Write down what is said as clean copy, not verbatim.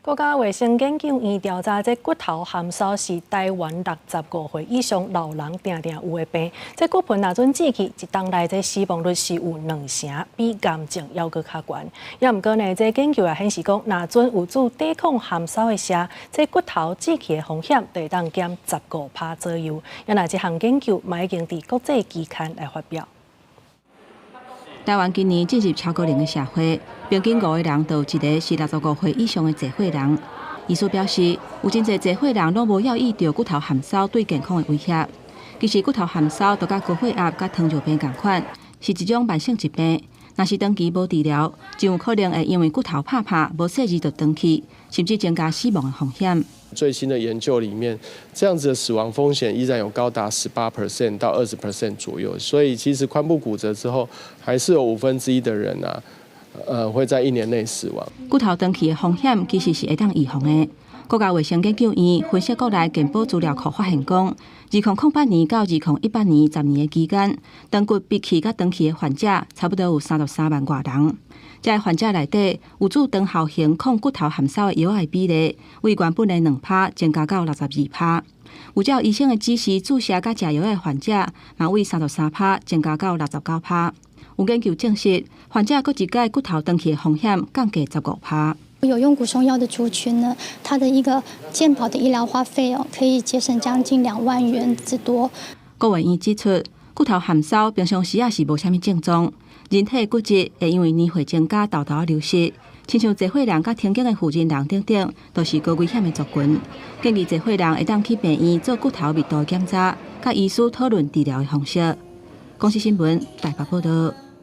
國家衛生研究院調查，這骨頭含羞是台灣65歲以上老人定定有的病。這骨盆若準折去，一冬內這死亡率是有兩成，比癌症猶閣較懸。也毋過呢，這研究也顯示講，若準有注抵抗含羞的射，這骨頭折去的風險就會當減15趴左右。也若這項研究嘛已經佇國際期刊來發表。台灣今年進入超高齡的社會，平均五個人就有一個是65歲以上的濟歲人。醫師表示，有真濟濟歲人攏無留意著骨頭含羞對健康的威脅。其實骨頭含羞就佮高血壓、佮糖尿病仝款，是一種慢性疾病。若是長期無治療，真有可能會因為骨頭拍拍無細膩就斷去，甚至增加死亡的風險。最新的研究裡面，這樣子的死亡風險依然有高達18% 到20% 左右。所以其實髖部骨折之後，還是有1/5的人啊，會在一年內死亡。骨頭斷去的風險其實是會當預防的。國家衛生研究院分析國內健保資料庫發現講，2008年到2018年10年的期間，斷骨拔去佮斷去的患者差不多有33萬外人。這个患者內底有注長效型抗骨頭含羞的藥的比例，為原本的2趴增加到62趴。有照醫生的指示注射佮食藥的患者，嘛為33趴增加到69趴。有研究證實，患者閣一擺骨頭斷去的風險降低15趴。有用骨鬆藥的族群呢，他的一個健保的醫療花費哦，可以節省將近2萬元之多。國衛院指出，骨頭含羞平常時也是無啥物症狀，人體骨質會因為年歲增加，沓沓流失。親像濟歲人佮親近的負責人等等，都是高危險的族群。建議濟歲人會當去病院做骨頭密度檢查，佮醫師討論治療的方式。公視新聞台北報導。